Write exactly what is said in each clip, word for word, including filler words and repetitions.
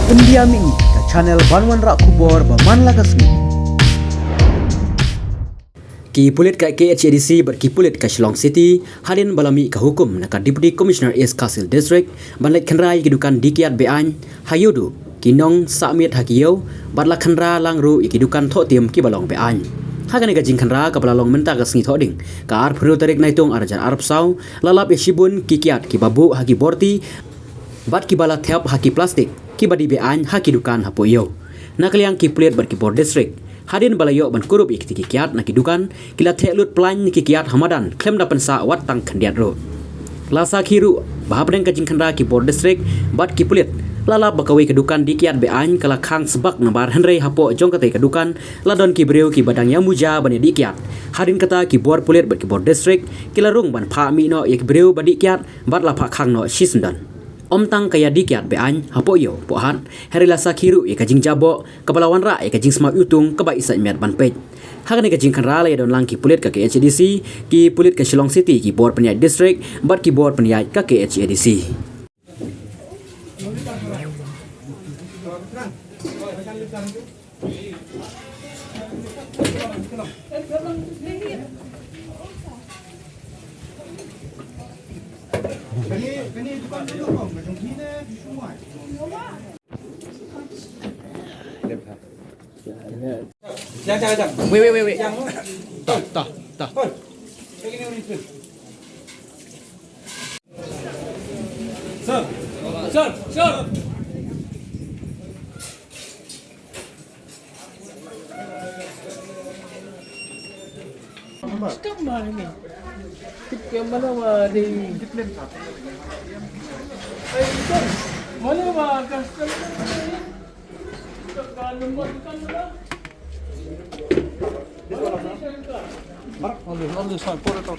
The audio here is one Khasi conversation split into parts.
Pyndiah ïa ngi ka channel ban wanrah khubor ba man la ka sngi. Ki pulit ka K H A D C bad ki pulit ka Shillong City hadien ba la mih ka hukum na ka Deputy Commissioner East Khasi Hills District ban leit khynra ïa ki dukan dih kiad be-aiñ ha ïew duh ki nong sah miet ha ki ïew bad la khynra lang ruh ïa ki dukan thoh tim kiba long be-aiñ. Ha kane ka jingkhynra kaba la long mynta ka sngi Thohdieng ka arphew tarik Naitung arhajar arphew saw la lap ïa shibun ki kiad kiba buh ha ki borti bad kiba la thep ha ki plastik kiba dih be-aiñ ha ki dukan hapoh ïew. Na ka liang ki pulit bad ki bor district hadien ba la ïoh ban kurup ïa kitei ki kiad na ki dukan ki la theh lut plaiñ na ki kiad ha madan khlem da pynsah wat tang khyndiat ruh. La sakhi ruh ba hapdeng ka jingkhynra ki bor district bad ki pulit la lap ba kawei ka dukan dih kiad be-aiñ ka la khang sbak nabar hynrei hapoh jong katei ka dukan la don ki briew kiba dang ïa muja ban ïa dih kiad. Hadien kata ki bor pulit bad ki bor district ki la rung ban phah mih noh ïa ki briew ba dih kiad bad la phah khang noh shisyndon. Ym tang ka ïa dih kiad be-aiñ hapoh ïew poh hat hynrei la sakhi ruh ïa ka jingjaboh kaba la wanrah ïa ka jingsma iwtung kaba i sait miat ban peit. Ha kane ka jingkhynra la ïa don lang ki pulit ka K H A D C, ki pulit ka Shillong City, ki bor pynïaid district bad ki bor pynïaid ka K H A D C. Wait, wait, wait, wait. Tah, tah, tah. Sir, sir, sir. Mana, mana, mana. Mark, all this, all this one, pour it out.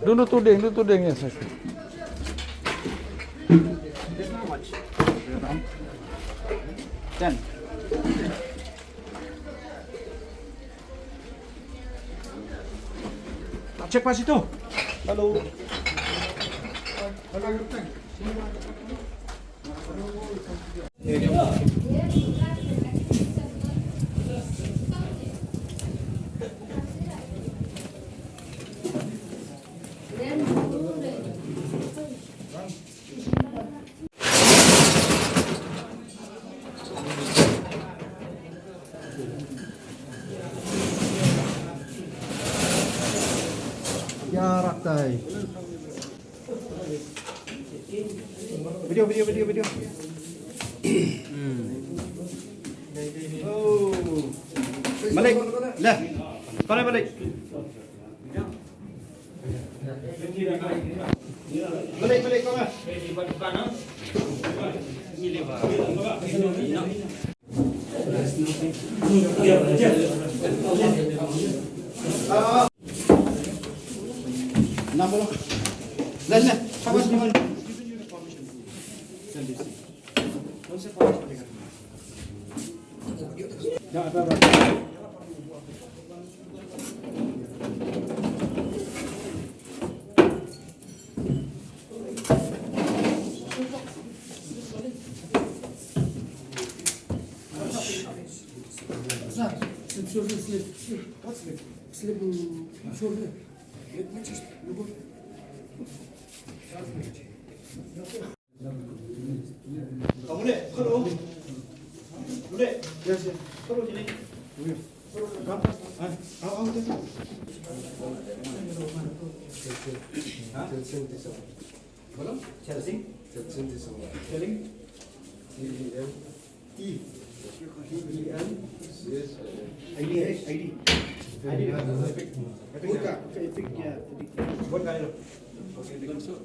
Dun tu ding, dun tu ding, yes, yes. Ten. Check pas itu. Hello. Hello. Ya, raktai. Video, video, video, video. Oh. Malik, lah. Kau balik. Balik, balik, kau lah. Slip shoulder, slip, slip. What slip? Slip, mm, shoulder. Let me just look. Yes, yes. Come. Ah, ah, ah, okay. Huh? Chelsea. Chelsea. Chelsea. Chelsea. T E L. T E L. Yes. I D, I D. I D. Epic. Epic, yeah, Epic. What kind of? Okay, thank you.